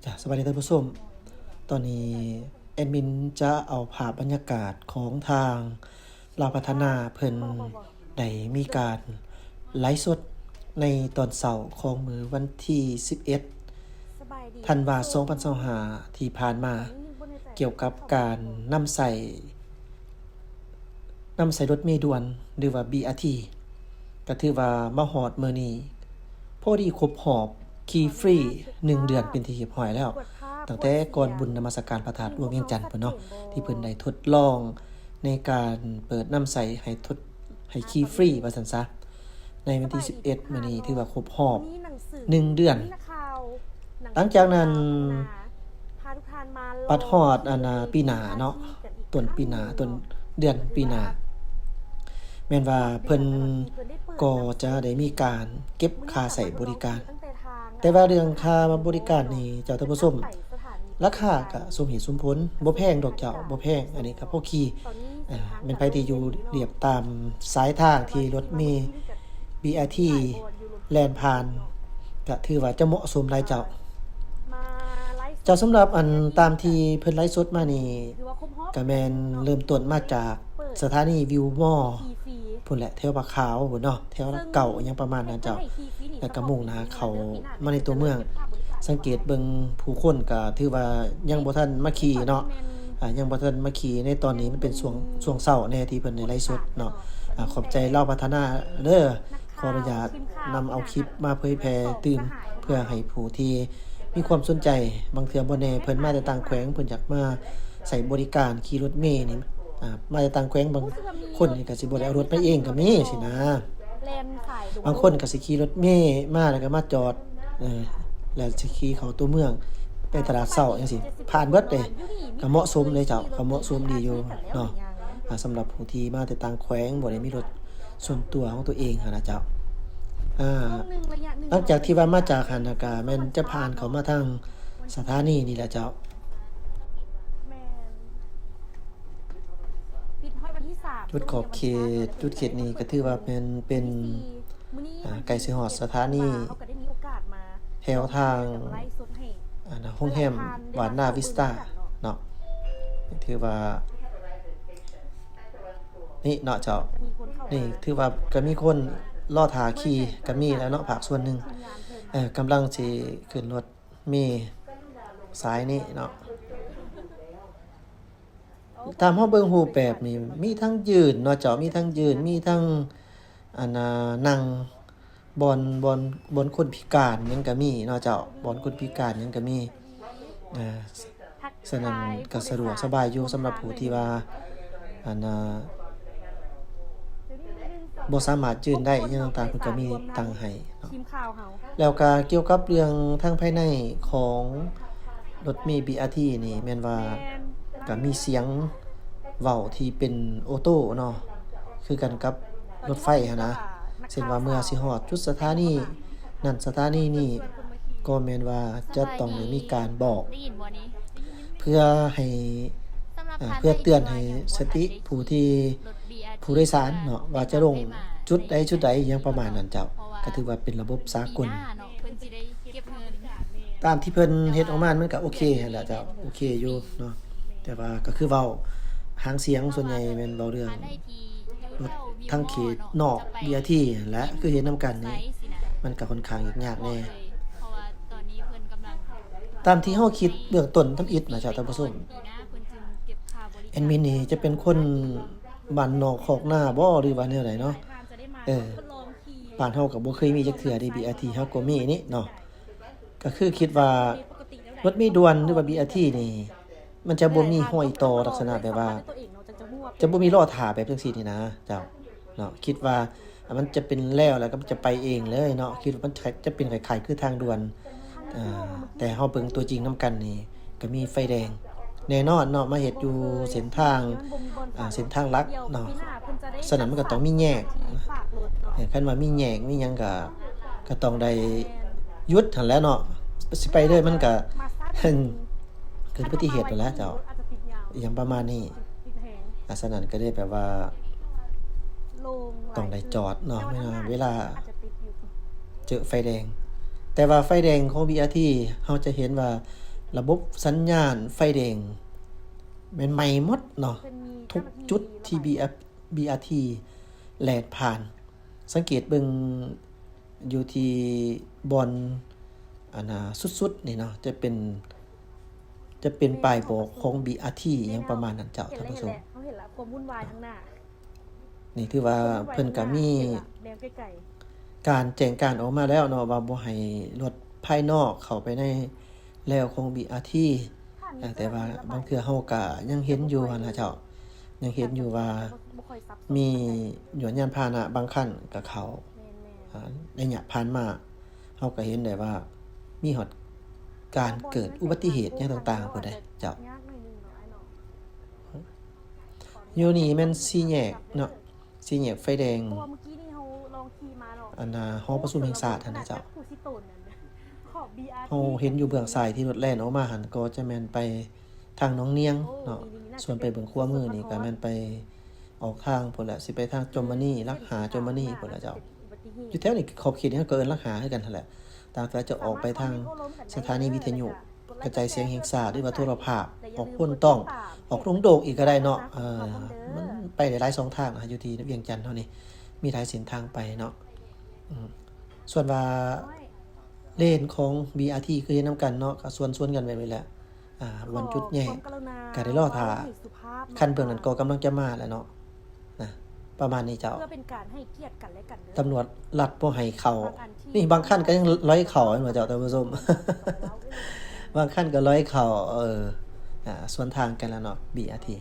ອ່າ ສະບາຍດີທ່ານຜູ້ຊົມ, ຕອນນີ້ແອດມິນຈະເອົາພາບບັນຍາກາດຂອງທາງລາວພັດທະນາ ເພິ່ນໄດ້ມີການໄລຟ໌ສົດໃນຕອນເຊົ້າຂອງມື້ວັນທີສິບເອັດ ທັນວາ ສອງພັນຊາວຫ້າ ທີ່ຜ່ານມາ ກ່ຽວກັບການນຳໃຊ້ ນຳໃຊ້ລົດເມດ່ວນ ຫຼືວ່າ ບີອາທີ ກໍຖືວ່າມາຮອດມື້ນີ້ ພໍດີຄົບຮອບຂີ່ຟຣີໜຶ່ງເດືອນເປັນທີ່ຮຽບຮ້ອຍແລ້ວ, ຕັ້ງແຕ່ກ່ອນບຸນນະມັດສະການພະທາດຫຼວງວຽງຈັນພຸ້ນເນາະ ທີ່ເພິ່ນໄດ້ທົດລອງໃນການເປີດນຳໃຊ້ໃຫ້ທົດ ໃຫ້ຂີ່ຟຣີວ່າຊັ້ນຊະ. ໃນວັນທີສິບເອັດມື້ນີ້ຖືວ່າຄົບຮອບໜຶ່ງເດືອນ. ຫຼັງຈາກນັ້ນ ບັດຮອດອັນນ່າ ປີໜ້າເນາະ ຕົ້ນປີໜ້າ ຕົ້ນເດືອນປີໜ້າ ແມ່ນວ່າເພິ່ນກໍຈະໄດ້ມີການເກັບຄ່າໃຊ້ບໍລິການ. ແຕ່ວ່າເລື່ອງຄ່າບໍລິການນີ້ ເຈົ້າທ່ານຜູ້ຊົມ ລາຄາກະສົມເຫດສົມຜົນ ບໍ່ແພງດອກເຈົ້າ ບໍ່ແພງ. ອັນນີ້ກະພໍຂີ່ ແມ່ນໃຜທີ່ຢູ່ລຽບຕາມສາຍທາງທີ່ລົດເມ ບີອາທີ ແລ່ນຜ່ານ ກະຖືວ່າຈະເໝາະສົມຫຼາຍເຈົ້າ. ເຈົ້າ ສຳລັບອັນຕາມທີ່ເພິ່ນໄລຟ໌ສົດມານີ້ ກະແມ່ນເລີ່ມຕົ້ນມາຈາກສະຖານີວິວມໍພຸ້ນແຫຼະ ແຖວຜາຂາວພຸ້ນເນາະ ແຖວຫຼັກເກົ້າຫຍັງປະມານນັ້ນເຈົ້າ. ແລ້ວກະມຸ່ງໜ້າເຂົ້າມາໃນຕົວເມືອງ ສັງເກດເບິ່ງຜູ້ຄົນກະຖືວ່າຍັງບໍ່ທັນມາຂີ່ເນາະ ອາ ຍັງບໍ່ທັນມາຂີ່ໃນຕອນນີ້ ມັນເປັນຊ່ວງ ຊ່ວງເຊົ້າແດ່ທີ່ເພິ່ນໄດ້ໄລຟ໌ສົດເນາະ. ອາ ຂອບໃຈລາວພັດທະນາເດີ ຂໍອະນຸຍາດນຳເອົາຄລິບມາເຜີຍແຜ່ຕື່ມ ເພື່ອໃຫ້ຜູ້ທີ່ມີຄວາມສົນໃຈ ບາງເທື່ອບໍ່ແນ່ເພິ່ນມາແຕ່ຕ່າງແຂວງ ເພິ່ນຢາກມາໃຊ້ບໍລິການຂີ່ລົດເມນີ້ ອາ ມາແຕ່ຕ່າງແຂວງ ບາງຄົນນີ້ກະຊິບໍ່ໄດ້ເອົາລົດໄປເອງກະມີຊີ້ນະ. ບາງຄົນກະຊິຂີ່ລົດເມມາ ແລ້ວກະມາຈອດ ເອີ ແລ້ວຊິຂີ່ເຂົ້າຕົວເມືອງ ໄປຕະຫຼາດເຊົ້າຈັ່ງຊີ້ ຜ່ານເບິດເດ້ ກະເໝາະສົມເດ້ເຈົ້າ ກະເໝາະສົມດີຢູ່ເນາະ. ອາ ສຳລັບຜູ້ທີ່ມາແຕ່ຕ່າງແຂວງ ບໍ່ໄດ້ມີລົດສ່ວນຕົວຂອງຕົວເອງຫັ້ນນະເຈົ້າ. ອາ ຫຼັງຈາກທີ່ວ່າມາຈາກຫັ້ນນະ ກະແມ່ນຈະຜ່ານເຂົ້າມາທາງສະຖານີນີ້ແຫຼະເຈົ້າ. ຈຸດຂອບເຂດ ຈຸດເຂດນີ້ກະຖືວ່າແມ່ນເປັນ ອາ ໃກ້ຊິຮອດສະຖານີ ແຖວທາງ ອັນ ໂຮງແຮມຫວານນາວິສຕາເນາະ. ຖືວ່າ ນີ້ເນາະເຈົ້າ ນີ້ຖືວ່າກະມີຄົນລໍຖ້າຂີ່ກະມີແລ້ວເນາະ ພາກສ່ວນໜຶ່ງ ເອີ ກຳລັງຊິຂຶ້ນລົດເມສາຍນີ້ເນາະ. ຕາມເຮົາເບິ່ງຮູບແບບນີ້ ມີທັງຢືນເນາະເຈົ້າ ມີທັງຢືນ ມີທັງ ອັນນ່າ ນັ່ງ ບ່ອນ ບ່ອນ ບ່ອນຄົນພິການຫຍັງກະມີເນາະເຈົ້າ ບ່ອນຄົນພິການຫຍັງກະມີ ເອີ ສະນັ້ນກະສະດວກສະບາຍຢູ່ ສຳລັບຜູ້ທີ່ວ່າ ອັນນ່າ ບໍ່ສາມາດຢືນໄດ້ຫຍັງຕ່າງໆ ເພິ່ນກະມີຕັ້ງໃຫ້ເນາະ. ແລ້ວກະກ່ຽວກັບເລື່ອງທາງພາຍໃນຂອງລົດເມ ບີອາທີ ນີ້ ແມ່ນວ່າກະມີສຽງເວົ້າທີ່ເປັນໂອໂຕ້ເນາະ ຄືກັນກັບລົດໄຟຫັ້ນນະ ເຊັ່ນວ່າເມື່ອຊິຮອດຈຸດສະຖານີນັ້ນສະຖານີນີ້ ກໍແມ່ນວ່າຈະຕ້ອງໄດ້ມີການບອກ ເພື່ອໃຫ້ ເພື່ອເຕືອນໃຫ້ສະຕິຜູ້ທີ່ ຜູ້ໂດຍສານເນາະ ວ່າຈະລົງຈຸດໃດຈຸດໃດຫຍັງປະມານນັ້ນເຈົ້າ ກະຖືວ່າເປັນລະບົບສາກົນ. ຕາມທີ່ເພິ່ນເຮັດອອກມາ ມັນກະໂອເຄຫັ້ນແຫຼະເຈົ້າ ໂອເຄຢູ່ເນາະ ແຕ່ວ່າກະຄືເວົ້າ ຫາງສຽງສ່ວນໃຫຍ່ແມ່ນເວົ້າເລື່ອງລົດທາງເຂດນອກ ບີອາທີ ຫັ້ນແຫຼະ ຄືເຫັນນຳກັນນີ້ ມັນກະຂ້ອນຂ້າງຍາກໆແດ່. ຕາມທີ່ເຮົາຄິດເບື້ອງຕົ້ນທຳອິດນະເຈົ້າທ່ານຜູ້ຊົມ ແອດມິນນີ້ຈະເປັນຄົນບ້ານນອກຄອກນາບໍ ຫຼືວ່າແນວໃດເນາະ ເອີ ບ້ານເຮົາກະບໍ່ເຄີຍມີຈັກເທື່ອເດ້ ບີອາທີ ເຮົາກະມີນີ້ເນາະ ກະຄືຄິດວ່າລົດເມດ່ວນ ຫຼືວ່າ ບີອາທີ ນີ້ ມັນຈະບໍ່ມີຮອຍຕໍ່ລັກສະນະແບບວ່າ ຈະບໍ່ມີລໍຖ້າແບບຈັ່ງຊີ້ນີ້ນະເຈົ້າເນາະ ຄິດວ່າ ອາ ມັນຈະເປັນແລ້ວ ແລ້ວກະມັນຈະໄປເອງເລີຍເນາະ ຄິດວ່າມັນຈະ ຈະເປັນຄ້າຍໆຄືທາງດ່ວນ ອາ ແຕ່ເຮົາເບິ່ງຕົວຈິງນຳກັນນີ້ ກະມີໄຟແດງແນ່ນອນເນາະ ມາເຮັດຢູ່ເສັ້ນທາງ ອາ ເສັ້ນທາງຫຼັກເນາະ ສະນັ້ນມັນກະຕ້ອງມີແຍກ ເອີ ຄັນວ່າມີແຍກມີຫຍັງກະ ກະຕ້ອງໄດ້ຢຸດຫັ້ນແຫຼະເນາະ ຊິໄປເລີຍມັນກະ ເກີດອຸບັດຕິເຫດຫັ້ນແຫຼະເຈົ້າ ອີ່ຫຍັງປະມານນີ້. ອາ ສະນັ້ນກະເລີຍແບບວ່າຕ້ອງໄດ້ຈອດເນາະ ເວລາ ເວລາເຈີໄຟແດງ ແຕ່ວ່າໄຟແດງຂອງ ບີອາທີ ເຮົາຈະເຫັນວ່າ ລະບົບສັນຍານໄຟແດງແມ່ນໃໝ່ໝົດເນາະ ທຸກຈຸດທີ່ບີອາທີແລ່ນຜ່ານ. ສັງເກດເບິ່ງຢູ່ທີ່ບ່ອນ ອັນນ່າ ສຸດໆນີ້ເນາະ ຈະເປັນ ຈະເປັນປ້າຍບອກຂອງບີອາທີ ຫຍັງປະມານນັ້ນເຈົ້າ ທ່ານຜູ້ຊົມ. ເຮົາເຫັນລະ ຄວາມວຸ້ນວາຍທາງໜ້າ. ນີ້ຖືວ່າເພິ່ນກະມີການແຈ້ງການອອກມາແລ້ວເນາະ ວ່າບໍ່ໃຫ້ລົດພາຍນອກເຂົ້າໄປໃນແລ້ວຂອງບີອາທີ ແຕ່ວ່າບາງເທື່ອເຮົາກະຍັງເຫັນຢູ່ຫັ້ນນະເຈົ້າ ຍັງເຫັນຢູ່ວ່າມີຍວນຍານພາຫະນະບາງຄັນກະເຂົ້າ ໄລຍະຜ່ານມາເຮົາກະເຫັນໄດ້ວ່າມີຮອດການເກີດອຸບັດຕິເຫດຫຍັງຕ່າງໆພຸ້ນເດ້ເຈົ້າ. ຢູ່ນີ້ແມ່ນສີ່ແຍກເນາະ ສີ່ແຍກໄຟແດງ ອັນນ່າ ຫໍປະຊຸມແຫ່ງຊາດຫັ້ນນະເຈົ້າ. ເຮົາເຫັນຢູ່ເບື້ອງຊ້າຍທີ່ລົດແລ່ນອອກມາຫັ້ນ ກໍຈະແມ່ນໄປທາງໜອງນຽງເນາະ ສ່ວນໄປເບື້ອງຂວາມືນີ້ກະແມ່ນໄປອອກທາງພຸ້ນແຫຼະ ຊິໄປທາງຈົມມະນີ ຫຼັກຫ້າ ຈົມມະນີພຸ້ນລະເຈົ້າ. ຢູ່ແຖວນີ້ຂອບເຂດນີ້ເຮົາກະເອີ້ນຫຼັກຫ້າຄືກັນຫັ້ນແຫຼະ ຕ່າງແຕ່ຈະອອກໄປທາງສະຖານີວິທະຍຸ ກະຈາຍສຽງແຫ່ງຊາດ ຫຼືວ່າໂທລະພາບ ອອກໂພນຕ້ອງ ອອກດົງໂດກອີກກະໄດ້ເນາະ. ເອີ ມັນໄປໄດ້ຫຼາຍຊ່ອງທາງນະ ຢູ່ທີ່ວຽງຈັນເຮົານີ້ ມີຫຼາຍເສັ້ນທາງໄປເນາະ. ອືມ ສ່ວນວ່າເລນຂອງບີອາທີຄືເຮັດນຳກັນເນາະ ກະສວນໆກັນແບບນີ້ແຫຼະ. ອ່າ ບ່ອນຈຸດແຍກ ກະໄດ້ລໍຖ້າ ຄັນເບື້ອງນັ້ນກໍກຳລັງຈະມາແລ້ວເນາະ ນະ ປະມານນີ້ເຈົ້າ. ເພື່ອເປັນການໃຫ້ກຽດກັນແລະກັນເດີ ຕຳຫຼວດລັດບໍ່ໃຫ້ເຂົ້າ ບາງອັນທີ່ ນີ້ບາງຄັນກໍຍັງລອຍເຂົ້າແມ່ນບໍ່ເຈົ້າ ທ່ານຜູ້ຊົມ ບາງຄັນກໍລອຍເຂົ້າ ເອີ ອ່າ ສວນທາງກັນແລ້ວເນາະ ບີອາທີ.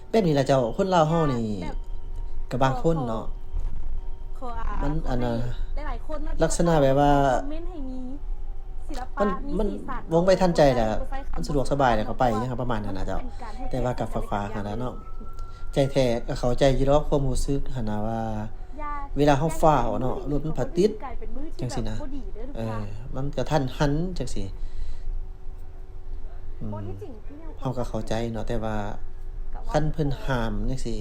ແບບນີ້ລະເຈົ້າ ຄົນລາວເຮົານີ້ ແບບ ກະບາງຄົນເນາະ ມັນອັນນ່າ ລັກສະນະແບບວ່າ ມັນ ມັນວ່ອງໄວທັນໃຈແຫຼະ ມັນສະດວກສະບາຍແລ້ວກະໄປຫຍັງປະມານນັ້ນນະເຈົ້າ. ແຕ່ວ່າກະຝາກໆຫັ້ນລະເນາະ ໃຈແທ້ກະເຂົ້າໃຈຢູ່ດອກຄວາມຮູ້ສຶກຫັ້ນນະວ່າ ເວລາເຮົາຟ້າວເນາະ ລົດມັນພັດຕິດ ຈັ່ງຊີ້ນະ ເອີ ມັນກະທັນຫັນຈັ່ງຊີ້ ອືມ ເຮົາກະເຂົ້າໃຈເນາະ ແຕ່ວ່າຄັນເພິ່ນຫ້າມຈັ່ງຊີ້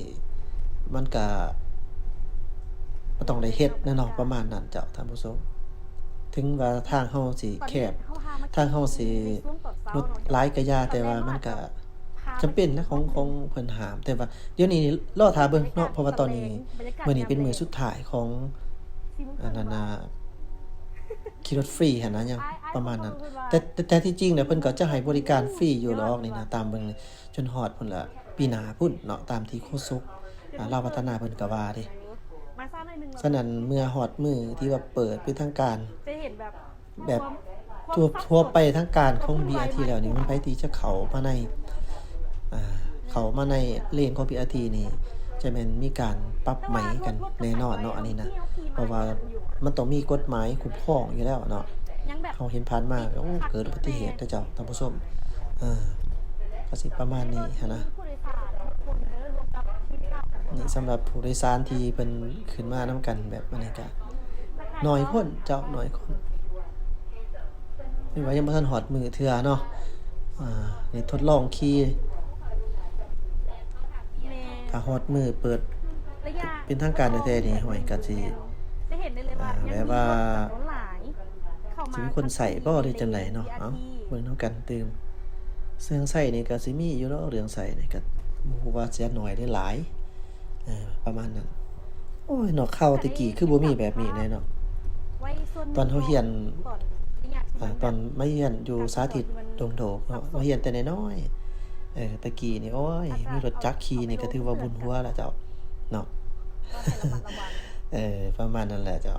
ມັນກະ ມັນຕ້ອງໄດ້ເຮັດແນ່ເນາະ ປະມານນັ້ນເຈົ້າ ທ່ານຜູ້ຊົມ. ເຖິງວ່າທາງເຮົາຊິແຄບ ທາງເຮົາຊິລົດຫຼາຍກະຢ່າ ແຕ່ວ່າມັນກະຈຳເປັນນະ ຂອງ ຂອງເພິ່ນຫ້າມ. ແຕ່ວ່າດຽວນີ້ລໍຖ້າເບິ່ງເນາະ ເພາະວ່າຕອນນີ້ ມື້ນີ້ເປັນມື້ສຸດທ້າຍຂອງ ອັນນັ້ນນະ ຂີ່ລົດຟຣີຫັ້ນນະ ຫຍັງປະມານນັ້ນ. ແຕ່ ແຕ່ ແຕ່ທີ່ຈິງແລ້ວເພິ່ນກໍຈະໃຫ້ບໍລິການຟຣີຢູ່ດອກນີ້ນະ ຕາມເບິ່ງ ຈົນຮອດພຸ້ນລະ ປີໜ້າພຸ້ນເນາະ ຕາມທີ່ໂຄສົກ ອາ ລາວພັດທະນາເພິ່ນກໍວ່າເດ້. ສະນັ້ນ ເມື່ອຮອດມື້ທີ່ວ່າເປີດເປັນທາງການ ຈະເຫັນແບບ ແບບທົ່ວ ທົ່ວໄປທາງການຂອງບີອາທີແລ້ວນີ້ ມັນໃຜທີ່ຈະເຂົ້າມາໃນ ອ່າ ເຂົ້າມາໃນເລນຂອງບີອາທີນີ້ ຈະແມ່ນມີການປັບໃໝກັນແນ່ນອນເນາະ ອັນນີ້ນະ. ເພາະວ່າມັນຕ້ອງມີກົດໝາຍຄຸ້ມຄອງຢູ່ແລ້ວເນາະ. ເຮົາເຫັນຜ່ານມາ ໂອ້ ເກີດອຸບັດຕິເຫດເດ້ເຈົ້າ ທ່ານຜູ້ຊົມ. ເອີ ກະຊິປະມານນີ້ຫັ້ນນະ. ນີ້ສຳລັບຜູ້ໂດຍສານທີ່ເພິ່ນຂຶ້ນມານຳກັນແບບອັນນີ້ກະໜ້ອຍຄົນເຈົ້າ ໜ້ອຍຄົນ ຫຼືວ່າຍັງບໍ່ທັນຮອດມື້ເທື່ອເນາະ. ອ່າ ນີ້ທົດລອງຂີ່ ຖ້າຮອດມື້ເປີດເປັນທາງການແທ້ໆນີ້ ຫ້ວຍ ກະຊິ ອ່າ ແບບວ່າ ຊິມີຄົນໃຊ້ບໍ່ ຫຼືຈັ່ງໃດເນາະ. ເອົ້າ ເບິ່ງນຳກັນຕື່ມ. ເຄື່ອງໃຊ້ນີ້ກະຊິມີຢູ່ດອກ ເລື່ອງໃຊ້ນີ້ກະບໍ່ຮູ້ວ່າຈະໜ້ອຍຫຼືຫຼາຍ ເອີ ປະມານນັ້ນ. ໂອ້ຍ ເນາະ ຂ່າວແຕ່ກີ້ຄືບໍ່ມີແບບນີ້ແນ່ເນາະ. ຕອນເຮົາຮຽນ ຕອນມາຮຽນຢູ່ສາທິດດົງໂດກເນາະ ມາຮຽນແຕ່ນ້ອຍໆ ເອີ ແຕ່ກີ້ນີ້ ໂອ້ຍ ມີລົດຈັກຂີ່ນີ້ກະຖືວ່າບຸນຫົວລະເຈົ້າເນາະ. ເອີ ປະມານນັ້ນແຫຼະເຈົ້າ.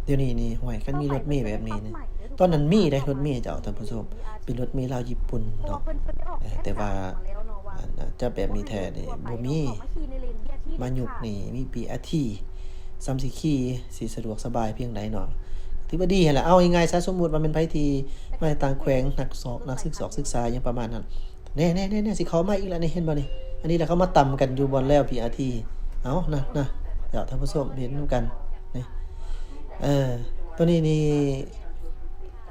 ດຽວນີ້ນີ້ ຫ້ວຍ ຄັນມີລົດເມແບບນີ້ນີ້ ຕອນນັ້ນມີເດ້ ລົດເມເຈົ້າ ທ່ານຜູ້ຊົມ ເປັນລົດເມລາວຍີ່ປຸ່ນເນາະ. ເອີ ແຕ່ວ່າ ອັນ ຈະແບບນີ້ແທ້ນີ້ບໍ່ມີ. ມາຍຸກນີ້ມີບີອາທີ ສ່ຳຊິຂີ່ ຊິສະດວກສະບາຍພຽງໃດເນາະ ຖືວ່າດີຫັ້ນລະ. ເອົາ ງ່າຍໆຊະ ສົມມຸດວ່າແມ່ນໃຜທີ່ມາຈາກຕ່າງແຂວງ ນັກຊອກ ນັກສຶກສອກສຶກສາຫຍັງປະມານນັ້ນ ແນ່ໆໆໆ ຊິເຂົ້າມາອີກແລ້ວນີ້ ເຫັນບໍ່ນີ້? ອັນນີ້ລະເຂົາມາຕຳກັນຢູ່ບ່ອນແລ້ວບີອາທີ. ເອົາ ນະ ນະ ເຈົ້າ ທ່ານຜູ້ຊົມເຫັນນຳກັນນີ້ ເອີ ໂຕນີ້ນີ້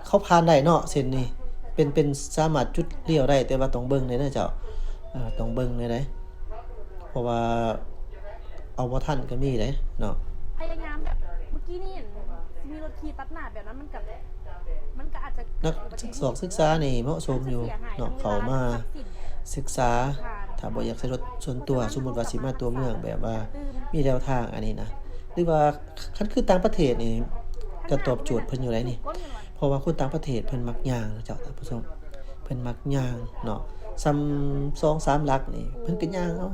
ເຂົາຜ່ານໄດ້ເນາະ ເສັ້ນນີ້ ເປັນ ເປັນສາມາດຈຸດລ້ຽວໄດ້ ແຕ່ວ່າຕ້ອງເບິ່ງແດ່ເດີເຈົ້າ ເອີ ຕ້ອງເບິ່ງແດ່ໃດ ເພາະວ່າເອົາບໍ່ທັນກໍມີເດ້ເນາະ. ພະຍາຍາມແບບ ເມື່ອກີ້ນີ້ ມີລົດຂີ່ຕັດໜ້າແບບນັ້ນ ມັນກະ ມັນກະອາດຈະ ນັກສອກສຶກສານີ້ເໝາະສົມຢູ່ເນາະ ເຂົ້າມາສຶກສາ ຖ້າບໍ່ຢາກໃຊ້ລົດສ່ວນຕົວ ສົມມຸດວ່າຊິມາຕົວເມືອງ ແບບວ່າມີແນວທາງອັນນີ້ນະ ຫຼືວ່າຄັນຄືຕ່າງປະເທດນີ້ ກະຕອບໂຈດເພິ່ນຢູ່ໃດນີ້ ເພາະວ່າຄົນຕ່າງປະເທດເພິ່ນມັກຍ່າງເຈົ້າທ່ານຜູ້ຊົມ ເພິ່ນມັກຍ່າງເນາະ ສ່ຳສອງສາມຫຼັກນີ້ ເພິ່ນກະຍ່າງເອົາ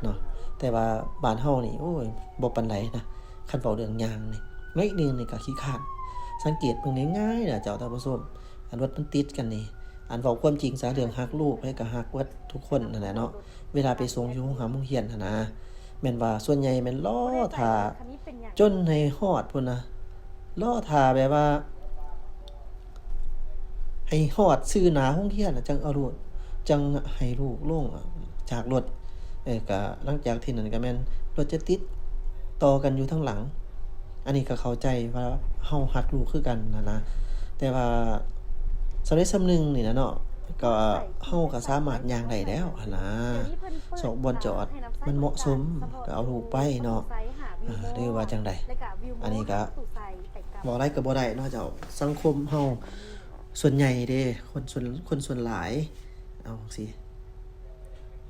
ເນາະ ແຕ່ວ່າບ້ານເຮົານີ້ ໂອ້ຍ ບໍ່ປານໃດນະ ຄັນເວົ້າເລື່ອງຍ່າງນີ້ ໜ້ອຍໜຶ່ງນີ້ກະຂີ້ຄ້ານ ສັງເກດເບິ່ງງ່າຍໆນະເຈົ້າທ່ານຜູ້ຊົມ ອັນລົດມັນຕິດກັນນີ້ ອັນເວົ້າຄວາມຈິງຊະ ເລື່ອງຮັກລູກ ໃຜກະຮັກເບິດທຸກຄົນຫັ້ນແຫຼະເນາະ ເວລາໄປສົ່ງຢູ່ໂຮງຮ່ຳໂຮງຮຽນຫັ້ນນະ ແມ່ນວ່າສ່ວນໃຫຍ່ແມ່ນລໍຖ້າຈົນໃຫ້ຮອດພຸ້ນນະ ລໍຖ້າແບບວ່າ ໃຫ້ຮອດຊື່ໜ້າໂຮງຮຽນ ຈັ່ງເອົາລູກ ຈັ່ງໃຫ້ລູກລົງຈາກລົດ ເອີ ກະຫຼັງຈາກທີ່ນັ້ນກະແມ່ນລົດຈະຕິດຕໍ່ກັນຢູ່ທາງຫຼັງ ອັນນີ້ກະເຂົ້າໃຈວ່າເຮົາຮັກລູກຄືກັນຫັ້ນນະ ແຕ່ວ່າສ່ຳໃດສ່ຳໜຶ່ງນີ້ນະເນາະ ກະເຮົາກະສາມາດຍ່າງໄດ້ແລ້ວຫັ້ນນະ ຊອກບ່ອນຈອດມັນເໝາະສົມ ກະເອົາລູກໄປເນາະ ເອີ ຫຼືວ່າຈັ່ງໃດ ອັນນີ້ກະ ເວົ້າຫຼາຍກະບໍ່ໄດ້ເນາະເຈົ້າ ສັງຄົມເຮົາສ່ວນໃຫຍ່ເດ້ ຄົນສ່ວນ ຄົນສ່ວນຫຼາຍ ເອົາຈັ່ງຊີ້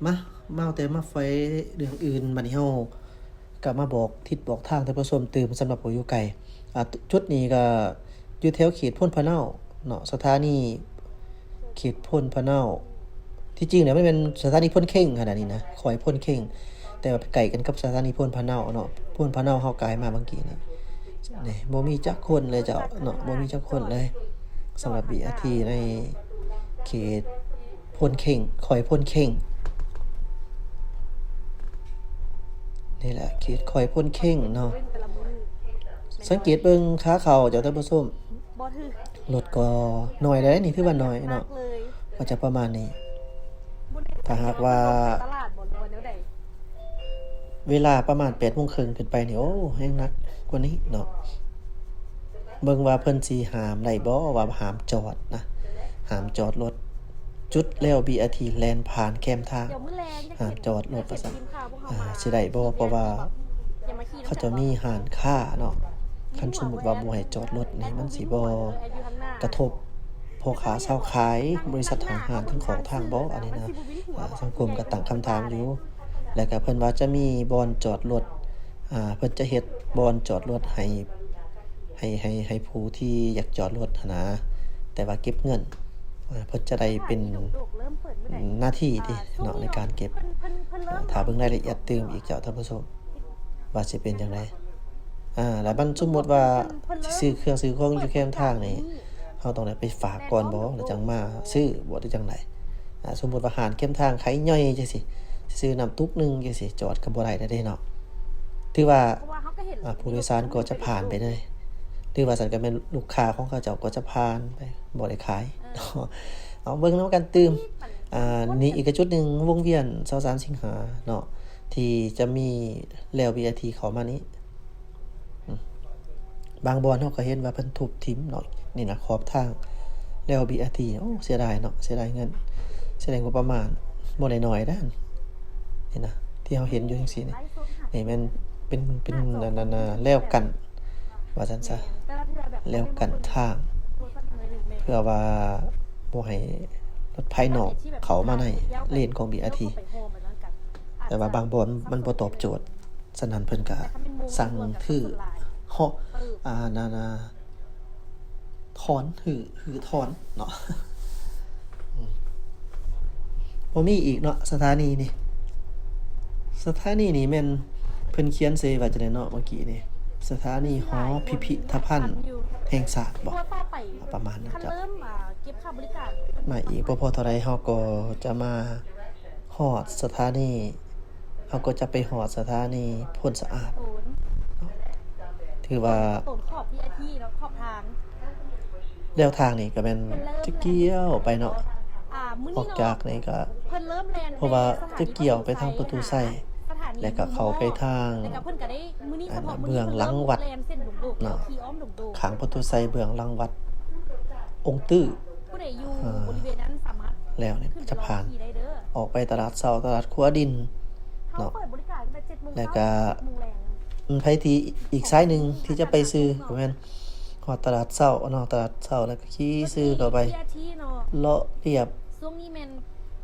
ມາ ມາແຕ່ມາໄຟເລື່ອງອື່ນ ບາດນີ້ເຮົາກະມາບອກທິດບອກທາງທ່ານຜູ້ຊົມຕື່ມ ສຳລັບຜູ້ຢູ່ໄກ ອາ ຈຸດນີ້ກະຢູ່ແຖວເຂດໂພນພະເນົາເນາະ ສະຖານີເຂດໂພນພະເນົາ ທີ່ຈິງແລ້ວມັນແມ່ນສະຖານີໂພນເຄັ່ງຫັ້ນນະນີ້ນະ ຄອຍໂພນເຄັ່ງ ແຕ່ວ່າໃກ້ກັນກັບສະຖານີໂພນພະເນົາເນາະ ໂພນພະເນົາເຮົາກາຍມາເມື່ອກີ້ນີ້ ນີ້ ບໍ່ມີຈັກຄົນເລີຍເຈົ້າເນາະ ບໍ່ມີຈັກຄົນເລີຍ ສຳລັບ ບີ ອາ ທີ ໃນເຂດໂພນເຄັ່ງ ຄອຍໂພນເຄັ່ງ ນີ້ແຫຼະ ເຂດຄອຍໂພນເຄັ່ງເນາະ ສັງເກດເບິ່ງຂາເຂົ້າເຈົ້າທ່ານຜູ້ຊົມ ບໍ່ຖືກ ລົດກໍໜ້ອຍແລ້ວ ນີ້ຖືວ່າໜ້ອຍເນາະ ກໍຈະປະມານນີ້ ຖ້າຫາກວ່າ ຕະຫຼາດບໍ່ ຫຼືວ່າແນວໃດ ເວລາປະມານແປດໂມງເຄິ່ງຂຶ້ນໄປນີ້ ໂອ້ ແຮງໜັກກວ່ານີ້ເນາະ ເບິ່ງວ່າເພິ່ນຊິຫ້າມໄດ້ບໍ່ ວ່າຫ້າມຈອດນະ ຫ້າມຈອດລົດ ຈຸດແລ້ວ ບີ ອາ ທີ ແລ່ນຜ່ານແຄມທາງ ຫ້າມຈອດລົດວ່າຊັ້ນ ຊິໄດ້ບໍ່ ເພາະວ່າເຂົາເຈົ້າມີຮ້ານຄ້າເນາະ ຄັນສົມມຸດວ່າບໍ່ໃຫ້ຈອດລົດນີ້ ມັນຊິບໍ່ກະທົບພໍ່ຄ້າຊາວຂາຍ ບໍລິສັດຫ້າງຮ້ານເຖິງຂອງທາງບໍ່ ອັນນີ້ນະ ອາ ສັງຄົມກະຕັ້ງຄຳຖາມຢູ່ ແລະກະເພິ່ນວ່າຈະມີບ່ອນຈອດລົດ ອາ ເພິ່ນຈະເຮັດບ່ອນຈອດລົດໃຫ້ ໃຫ້ ໃຫ້ ໃຫ້ຜູ້ທີ່ຢາກຈອດລົດຫັ້ນນະ ແຕ່ວ່າເກັບເງິນ ເພິ່ນຈະໄດ້ເປັນໜ້າທີ່ເດເນາະ ໃນການເກັບ ຖ້າເບິ່ງລາຍລະອຽດຕື່ມອີກເຈົ້າທ່ານຜູ້ຊົມ ວ່າຊິເປັນຈັ່ງໃດ ອາ ແລ້ວມັນສົມມຸດວ່າຊິຊື້ເຄື່ອງຊື້ຂອງຢູ່ແຄມທາງນີ້ ເຮົາຕ້ອງໄດ້ໄປຝາກກ່ອນບໍ່ ແລ້ວຈັ່ງມາຊື້ບໍ່ ຫຼືຈັ່ງໃດ ອາ ສົມມຸດວ່າຮ້ານແຄມທາງຂາຍຍ່ອຍຈັ່ງຊີ້ ຊື້ນ້ຳຕຸກໜຶ່ງຈັ່ງຊີ້ ຈອດກະບໍ່ໄດ້ແລ້ວເດເນາະ ຖືວ່າ ອາ ຜູ້ໂດຍສານກໍຈະຜ່ານໄປເລີຍ ຫຼືວ່າຊັ້ນກະແມ່ນລູກຄ້າຂອງເຂົາເຈົ້າກໍຈະຜ່ານໄປ ບໍ່ໄດ້ຂາຍ ເອີ ເນາະ ເອົາເບິ່ງນຳກັນຕື່ມ ອາ ນີ້ອີກຈຸດໜຶ່ງ ວົງວຽນຊາວສາມສິງຫາເນາະ ທີ່ຈະມີແລວ ບີ ອາ ທີ ເຂົ້າມານີ້ ອືມ ບາງບ່ອນເຮົາກະເຫັນວ່າເພິ່ນທຸບຖິ້ມເນາະ ນີ້ນະ ຂອບທາງແລວ ບີ ອາ ທີ ໂອ້ ເສຍດາຍເນາະ ເສຍດາຍເງິນ ເສຍດາຍງົບປະມານ ບໍ່ໄດ້ໜ້ອຍເດ້ ນີ້ນະ ທີ່ເຮົາເຫັນຢູ່ຈັ່ງຊີ້ນີ້ ນີ້ແມ່ນເປັນ ເປັນ ອັນນັ້ນນະ ແລວກັ້ນ ວ່າຊັ້ນຊະ ແລວກັ້ນທາງ ເພື່ອວ່າບໍ່ໃຫ້ລົດພາຍນອກເຂົ້າມາໃນເລນຂອງ ບີ ອາ ທີ ແຕ່ວ່າບາງບ່ອນມັນບໍ່ຕອບໂຈດ ສະນັ້ນເພິ່ນກະສັ່ງຖືເຫາະ ອາ ນັ້ນນະ ຖອນ ຮື້ ຮື້ຖອນເນາະ ອືມ ບໍ່ມີອີກເນາະ ສະຖານີນີ້ ສະຖານີນີ້ແມ່ນເພິ່ນຂຽນໃສ່ວ່າຈັ່ງໃດເນາະ ເມື່ອກີ້ນີ້ ສະຖານີຫໍພິພິທະພັນແຫ່ງຊາດບໍ ປະມານນັ້ນເຈົ້າ ມາອີກບໍ່ພໍເທົ່າໃດ ເຮົາກໍຈະມາຮອດສະຖານີ ເຮົາກໍຈະໄປຮອດສະຖານີໂພນສະອາດ ຖືວ່າ ໂຕນຂອບ ພີ ອາ ທີ ເນາະ ຂອບທາງ ແນວທາງນີ້ກະແມ່ນຈະກ່ຽວໄປເນາະ ອາ ມື້ນີ້ເນາະ ອອກຈາກນີ້ກະ ເພິ່ນເລີ່ມແລ່ນ ເພາະວ່າຈະກ່ຽວໄປທາງປະຕູໄຊ ສະຖານີ ແລະກະເຂົ້າໄປທາງ ແລະກະເພິ່ນກະໄດ້ ມື້ນີ້ສະເພາະມື້ນີ້ເພິ່ນເລີ່ມແລ່ນເສັ້ນດົງໂດກ ເນາະ ຂີ່ອ້ອມດົງໂດກ ຂ້າງປະຕູໄຊເບື້ອງຫຼັງວັດອົງຕື້ ຜູ້ໃດຢູ່ ອ່າ ບໍລິເວນນັ້ນສາມາດ ແລ້ວນີ້ຈະຜ່ານ ຂຶ້ນໄປລອງຂີ່ໄດ້ເດີ ອອກໄປຕະຫຼາດເຊົ້າ ຕະຫຼາດຂົວດິນ ເຮົາ ເນາະ ເປີດບໍລິການຕັ້ງແຕ່ເຈັດໂມງ ແລ້ວກະ ເຊົ້າ ຮອດສິບໂມງແລງ ໄຜທີ່ອີກສາຍໜຶ່ງທີ່ຈະໄປຊື່ ແມ່ນ ຮອດຕະຫຼາດເຊົ້າເນາະ, ຕະຫຼາດເຊົ້າ ແລ້ວກໍຂີ່ຊື່ເຂົ້າໄປ ເລາະລຽບ ຊ່ວງນີ້ແມ່ນ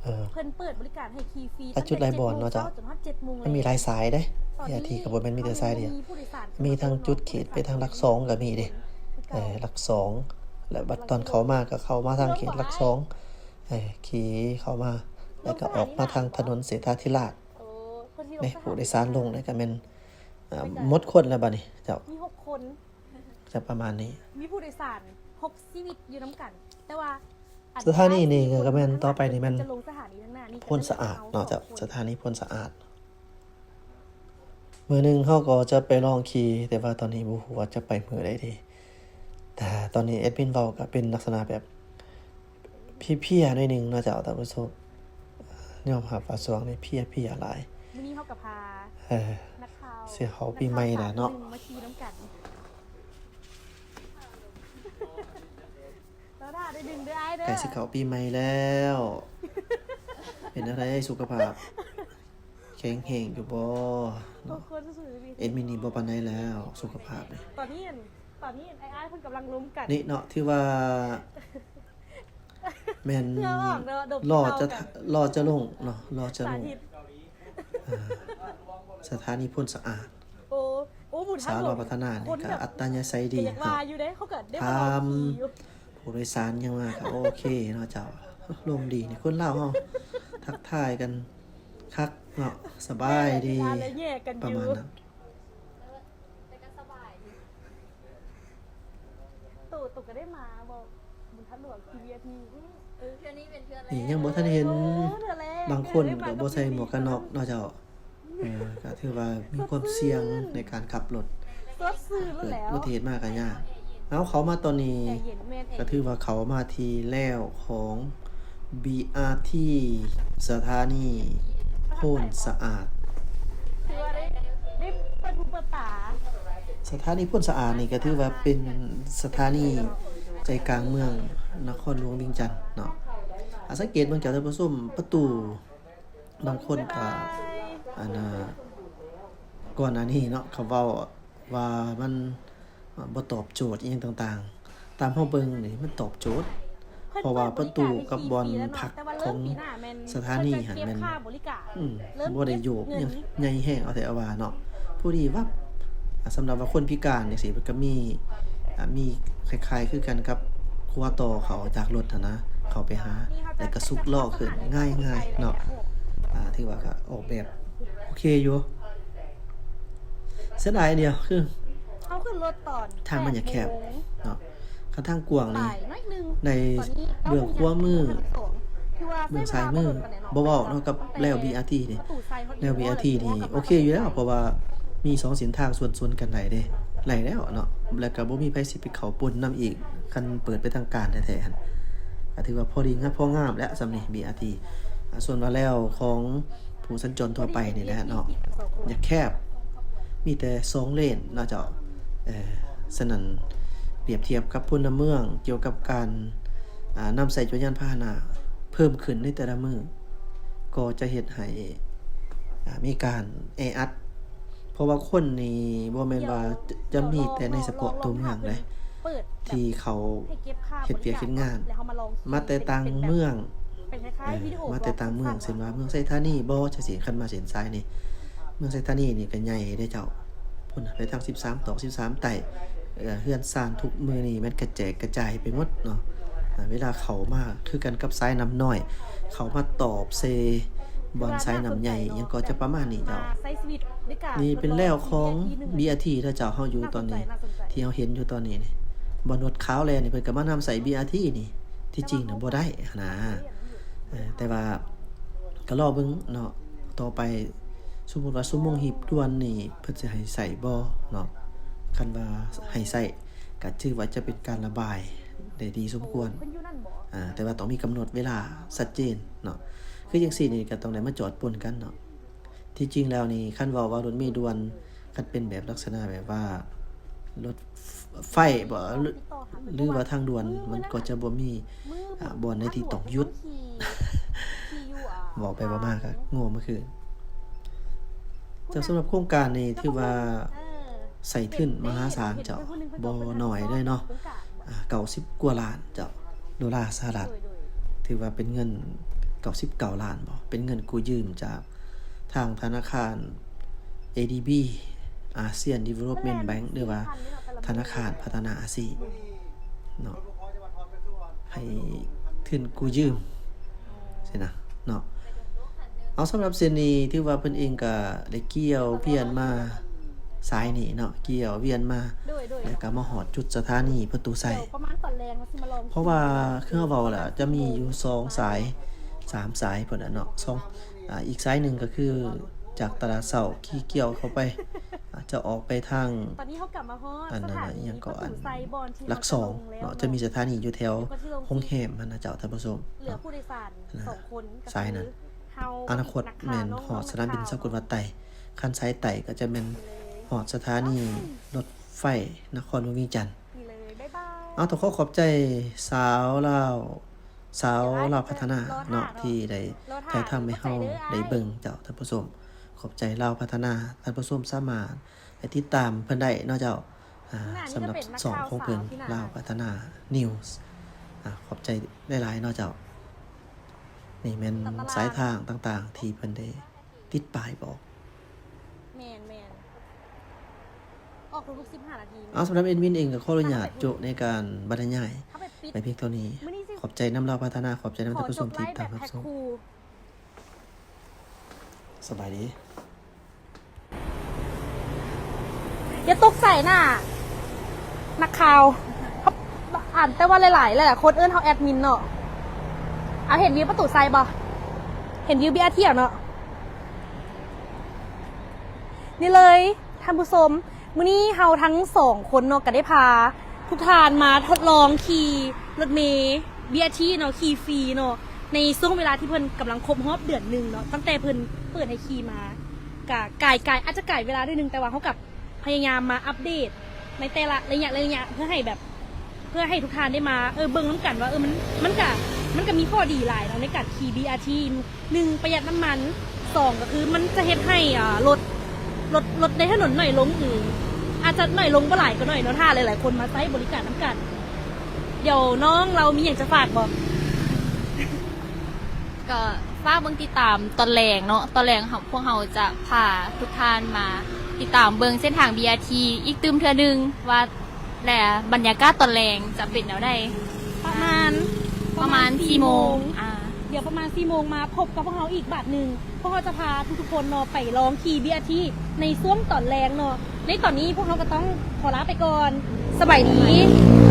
ເອີ ເພິ່ນເປີດບໍລິການໃຫ້ຂີ່ຟຣີ ຕັ້ງແຕ່ເຈັດໂມງເຊົ້າຈົນຮອດເຈັດໂມງແລງ. ມັນມີຫຼາຍສາຍເດ້ ບີອາທີ ກໍບໍ່ແມ່ນມີແຕ່ສາຍດຽວ, ມີທັງຈຸດເຂດໄປທາງຫຼັກສອງກໍມີເດ້ ເອີ ຫຼັກສອງ ແລ້ວບັດຕອນເຂົ້າມາກໍເຂົ້າມາທາງເຂດຫຼັກສອງ ເອີ ຂີ່ເຂົ້າມາ ແລ້ວກໍອອກມາທາງຖະໜົນເສດຖາທິລາດ. ເອີ ຜູ້ໂດຍສານລົງ ແລ້ວກໍແມ່ນ ເອີ ໝົດຄົນແລ້ວບັດນີ້ເຈົ້າ ມີຫົກຄົນ ຈະປະມານນີ້ ມີຜູ້ໂດຍສານຫົກຊີວິດຢູ່ນຳກັນ. ແຕ່ວ່າສະຖານີນີ້ກໍແມ່ນ ຕໍ່ໄປນີ້ແມ່ນ ຈະລົງສະຖານີທາງໜ້ານີ້ ໂພນສະອາດເນາະເຈົ້າ ສະຖານີໂພນສະອາດ. ມື້ໜຶ່ງເຮົາກໍຈະໄປລອງຂີ່ ແຕ່ວ່າຕອນນີ້ບໍ່ຮູ້ວ່າຈະໄປມື້ໃດເດ. ແຕ່ຕອນນີ້ແອດມິນເວົ້າກໍເປັນລັກສະນະແບບເພຍໆໜ້ອຍໜຶ່ງເນາະເຈົ້າທ່ານຜູ້ຊົມ, ຍອມຮັບວ່າຊ່ວງນີ້ເພຍໆຫຼາຍ. ມື້ນີ້ເຮົາກໍພາ ເອີ ນັກຂ່າວ ຊິເຂົ້າປີໃໝ່ແລ້ວເນາະ ມາຂີ່ນຳກັນ. ລາວດ່າໄດ້ດຶງເດີອ້າຍເດີ ໃກ້ຊິເຂົ້າປີໃໝ່ແລ້ວ ເປັນແນວໃດສຸຂະພາບ ແຂງແຮງຢູ່ບໍ່ເນາະ? ເອັດມິນນີ້ບໍ່ປານໃດແລ້ວສຸຂະພາບນີ້. ຕອນນີ້ ຕອນນີ້ອ້າຍໆເພິ່ນກຳລັງລົມກັນນີ້ເນາະ ຖືວ່າແມ່ນ ລໍຈະ ລໍຈະລົງເນາະ ລໍຈະລົງ ສະຖານີໂພນສະອາດ ໂອ້ ໂອ້ ບຸນທາງຫຼວງ ສາລາວັດທະນານີ້ກໍອັດຕະຍາໄສດີເນາະ. ຖາມຜູ້ໂດຍສານຫຍັງມາກໍໂອເຄເນາະເຈົ້າ ລົມດີນີ້ ຄົນລາວເຮົາທັກທາຍກັນຄັກເນາະ ສະບາຍດີ ປະມານນັ້ນ. ໂຕ ໂຕກໍໄດ້ມາບໍ່ ບຸນທາງຫຼວງ ທີ່ ວີໄອພີ ເອີ ເທື່ອນີ້ເປັນເທື່ອແລກ ນີ້ຍັງບໍ່ທັນເຫັນ ໂອ້ ເທື່ອແລກ ບາງຄົນກໍບໍ່ໃສ່ໝວກກັນນັອກເນາະເຈົ້າ ເອີ ກໍຖືວ່າມີຄວາມສ່ຽງໃນການຂັບລົດ ສົດຊື່ນແລ້ວ ເກີດອຸບັດຕິເຫດມາກໍຍາກ. ເອົາ ເຂົ້າມາຕອນນີ້ ກໍຖືວ່າເຂົ້າມາທີ່ແລ້ວຂອງ ບີອາທີ ສະຖານີໂພນສະອາດ. ສະຖານີໂພນສະອາດນີ້ກໍຖືວ່າເປັນສະຖານີໃຈກາງເມືອງນະຄອນຫຼວງວຽງຈັນເນາະ. ອາ ສັງເກດເບິ່ງເຈົ້າທ່ານຜູ້ຊົມ ປະຕູ ບາງຄົນກໍ ອັນນ່າ ກ່ອນໜ້ານີ້ເນາະ ເຂົາເວົ້າວ່າມັນ ອາ ບໍ່ຕອບໂຈດອີ່ຫຍັງຕ່າງໆ. ຕາມເຮົາເບິ່ງນີ້ມັນຕອບໂຈດ ເພາະວ່າປະຕູກັບບ່ອນພັກຂອງສະຖານີຫັ້ນແມ່ນ ອືມ ບໍ່ໄດ້ໂຍກຫຍັງໃຫຍ່ແຮງ ເອົາແທ້ເອົາວ່າເນາະ ພໍດີວັບ. ອາ ສຳລັບວ່າຄົນພິການຈັ່ງຊີ້ ເພິ່ນກໍມີ ອາ ມີຄ້າຍໆຄືກັນກັບຂົວຕໍ່ເຂົ້າຈາກລົດຫັ້ນນະ ເຂົ້າໄປຫາ ແລ້ວກໍຊຸກລໍ້ຂຶ້ນງ່າຍໆເນາະ. ອາ ຖືວ່າກໍອອກແບບໂອເຄຢູ່. ເສຍດາຍອັນດຽວຄື ເຮົາຂຶ້ນລົດຕອນ ທາງມັນຢາກແຄບເນາະ ຄັນທາງກວ້າງນີ້ ໄດ້ເບື້ອງຂວາມື ເບື້ອງຊ້າຍມື ບໍ່ເວົ້າເນາະ ກັບແລວບີອາທີນີ້ ແລວບີອາທີນີ້ໂອເຄຢູ່ແລ້ວ ເພາະວ່າມີສອງເສັ້ນທາງສວນ ສວນກັນໄດ້ເດ້ ໄດ້ແລ້ວເນາະ ແລ້ວກໍບໍ່ມີໃຜຊິໄປເຂົ້າປົນນຳອີກ ຄັນເປີດເປັນທາງການແທ້ໆຫັ້ນ ກໍຖືວ່າພໍດີງາມ ພໍງາມແລ້ວສ່ຳນີ້ ບີອາທີ. ອາ ສ່ວນວ່າແລວຂອງ ຜູ້ສັນຈອນທົ່ວໄປນີ້ແຫຼະເນາະ ຢາກແຄບ ມີແຕ່ສອງເລນເນາະເຈົ້າ. ເອີ ສະນັ້ນ ປຽບທຽບກັບພົນລະເມືອງກ່ຽວກັບການ ອາ ນຳໃຊ້ຈັກກະຍານພາຫະນະເພີ່ມຂຶ້ນໃນແຕ່ລະມື້ ກໍຈະເຮັດໃຫ້ ອາ ມີການແອອັດ ເພາະວ່າຄົນນີ້ບໍ່ແມ່ນວ່າຈະ ຈະມີແຕ່ໃນສະເພາະຕົວເມືອງເດ້ ທີ່ເຂົາເຮັດວຽກເຮັດງານ ມາແຕ່ຕ່າງເມືອງ ເອີ ມາແຕ່ຕ່າງເມືອງ ເຊັ່ນວ່າເມືອງໄຊທານີບໍ ຈັ່ງຊີ້ ຄັນມາເສັ້ນສາຍນີ້ ເມືອງໄຊທານີນີ້ກໍໃຫຍ່ເດ້ເຈົ້າ ພຸ້ນ ໄປທາງສິບສາມຕອກ ສິບສາມໃຕ້ ເຮືອນຊານທຸກມື້ນີ້ແມ່ນກະແຈກກະຈາຍໄປໝົດເນາະ. ເວລາເຂົ້າມາຄືກັນກັບສາຍນ້ຳນ້ອຍ ເຂົ້າມາຕອບໃສ່ບ່ອນສາຍນ້ຳໃຫຍ່ ຫຍັງກໍຈະປະມານນີ້ເຈົ້າ. ນີ້ເປັນແລວຂອງບີອາທີເດີເຈົ້າ ເຮົາຢູ່ຕອນນີ້ ທີ່ເຮົາເຫັນຢູ່ຕອນນີ້ນີ້ ບ່ອນລົດຂາວແລ່ນນີ້ ເພິ່ນກໍມານຳໃຊ້ບີອາທີນີ້ ທີ່ຈິງນະບໍ່ໄດ້ຫັ້ນນະ ເອີ ແຕ່ວ່າກໍລໍເບິ່ງເນາະ ຕໍ່ໄປ ສົມມຸດວ່າຊົ່ວໂມງຮີບດ່ວນນີ້ ເພິ່ນຊິໃຫ້ໃຊ້ບໍ່ເນາະ ຄັນວ່າໃຫ້ໃຊ້ ກໍຖືວ່າຈະເປັນການລະບາຍໄດ້ດີສົມຄວນ ເອີ ແຕ່ວ່າຕ້ອງມີກຳນົດເວລາຊັດເຈນເນາະ ຄືຈັ່ງຊີ້ນີ້ກໍຕ້ອງໄດ້ມາຈອດປົນກັນເນາະ. ທີ່ຈິງແລ້ວນີ້ ຄັນເວົ້າວ່າລົດເມດ່ວນ ຄັນເປັນແບບລັກສະນະແບບວ່າລົດໄຟບໍ ຫຼືວ່າທາງດ່ວນ ມັນກໍຈະບໍ່ມີ ອາ ບ່ອນໃດທີ່ຕ້ອງຢຸດ ເວົ້າໄປເວົ້າມາກໍງົວມາຄືນ. ເຈົ້າ ສຳລັບໂຄງການນີ້ຖືວ່າ ໃຊ້ທຶນມະຫາສານເຈົ້າ ບໍ່ໜ້ອຍເລີຍເນາະ ອ່າ ເກົ້າສິບກວ່າລ້ານເຈົ້າ ໂດລາສະຫະລັດ ຖືວ່າເປັນເງິນເກົ້າສິບເກົ້າລ້ານບໍ ເປັນເງິນກູ້ຢືມຈາກທາງທະນາຄານ ເອດີບີ ASEAN Development Bank ຫຼືວ່າທະນາຄານພັດທະນາອາຊີເນາະ ໃຫ້ທຶນກູ້ຢືມຊີ້ນະເນາະ. ເອົາ ສຳລັບເສັ້ນນີ້ຖືວ່າເພິ່ນເອງກະໄດ້ກ່ຽວວຽນມາສາຍນີ້ເນາະ ກ່ຽວວຽນມາ ແລ້ວກະມາຮອດຈຸດສະຖານີປະຕູໄຊ ເພາະວ່າຄືເຮົາເວົ້າແຫຼະ ຈະມີຢູ່ສອງສາຍ ສາມສາຍພຸ້ນນະເນາະ ສອງ ອ່າ ອີກສາຍໜຶ່ງກະຄືຈາກຕະຫຼາດເຊົ້າຂີ່ກ່ຽວເຂົ້າໄປ ອາດຈະອອກໄປທາງ ອັນນັ້ນນະ ອີ່ຫຍັງເກາະ ອັນຫຼັກສອງເນາະ ຈະມີສະຖານີຢູ່ແຖວໂຮງແຮມຫັ້ນນະເຈົ້າ ທ່ານຜູ້ຊົມເນາະ ສາຍນັ້ນ ອະນາຄົດແມ່ນຮອດສະໜາມບິນສາກົນວັດໄຕ ຄັນສາຍໃຕ້ກະຈະແມ່ນຮອດສະຖານີລົດໄຟນະຄອນຫຼວງວຽງຈັນ. ເອົາ ຕ້ອງຂໍຂອບໃຈສາວລາວ ສາວລາວພັດທະນາເນາະ ທີ່ໄດ້ຖ່າຍທຳໃຫ້ເຮົາໄດ້ເບິ່ງເຈົ້າ ທ່ານຜູ້ຊົມ ຂອບໃຈລາວພັດທະນາ ທ່ານຜູ້ຊົມສາມາດໄປຕິດຕາມເພິ່ນໄດ້ເນາະເຈົ້າ ອ່າ ສຳລັບຊ່ອງຂອງເພິ່ນ ລາວພັດທະນາ News ອ່າ ຂອບໃຈຫຼາຍໆເນາະເຈົ້າ. ນີ້ແມ່ນສາຍທາງຕ່າງໆທີ່ເພິ່ນໄດ້ຕິດປ້າຍບອກ ແມ່ນໆ ອອກທຸກໆສິບຫ້ານາທີ. ເອົາ ສຳລັບແອດມິນເອງກະຂໍອະນຸຍາດໂຈະໃນການບັນຍາຍໄປພຽງເທົ່ານີ້ ຂອບໃຈນຳລາວພັດທະນາ ຂອບໃຈນຳທ່ານຜູ້ຊົມທີ່ຕິດຕາມຮັບຊົມ. ສະບາຍດີ. ຢ່າຕົກໃຈນະ ນັກຂ່າວ ອ່ານແຕ່ວ່າຫຼາຍໆ ຫຼາຍໆຄົນເອີ້ນເຮົາແອດມິນເນາະ. ເອົາ ເຫັນວິວປະຕູໄຊບໍ່? ເຫັນວິວບີອາທີແລ້ວເນາະ. ນີ້ເລີຍທ່ານຜູ້ຊົມ ມື້ນີ້ເຮົາທັງສອງຄົນເນາະ ກະໄດ້ພາທຸກທ່ານມາທົດລອງຂີ່ລົດເມບີອາທີເນາະ ຂີ່ຟຣີເນາະ ໃນຊ່ວງເວລາທີ່ເພິ່ນກຳລັງຄົບຮອບເດືອນໜຶ່ງເນາະ ຕັ້ງແຕ່ເພິ່ນເປີດໃຫ້ຂີ່ມາ ກະກາຍ ກາຍ ອາດຈະກາຍເວລາໜ້ອຍໜຶ່ງ ແຕ່ວ່າເຮົາກະພະຍາຍາມມາອັບເດດໃນແຕ່ລະໄລຍະ ໄລຍະ ເພື່ອໃຫ້ແບບ ເພື່ອໃຫ້ທຸກທ່ານໄດ້ມາ ເອີ ເບິ່ງນຳກັນວ່າ ເອີ ມັນ ມັນກະ ມັນກະມີຂໍ້ດີຫຼາຍເນາະ ໃນການຂີ່ບີອາທີ ໜຶ່ງ ປະຢັດນ້ຳມັນ ສອງ ກະຄືມັນຈະເຮັດໃຫ້ ອ່າ ລົດ ລົດ ລົດໃນຖະໜົນໜ້ອຍລົງ ຫຼື ອາດຈະໜ້ອຍລົງບໍ່ຫຼາຍກະໜ້ອຍເນາະ ຖ້າຫຼາຍໆຄົນມາໃຊ້ບໍລິການນຳກັນ. ດຽວນ້ອງລາວມີຫຍັງຈະຝາກບໍ່? ກະຝາກເບິ່ງຕິດຕາມຕອນແລງເນາະ ຕອນແລງເຮົາ ພວກເຮົາຈະພາທຸກທ່ານມາຕິດຕາມເບິ່ງເສັ້ນທາງບີອາທີອີກຕື່ມເທື່ອໜຶ່ງວ່າ ແລະ ບັນຍາກາດຕອນແລງຈະເປັນແນວໃດ? ປະມານ ປະມານສີ່ໂມງ ອ່າ ດຽວປະມານສີ່ໂມງມາພົບກັບພວກເຮົາອີກບາດໜຶ່ງ. ພວກເຮົາຈະພາທຸກໆຄົນເນາະ ໄປລອງຂີ່ບີອາທີໃນຊ່ວງຕອນແລງເນາະ. ໃນຕອນນີ້ພວກເຮົາກະຕ້ອງຂໍລາໄປກ່ອນ. ສະບາຍດີ.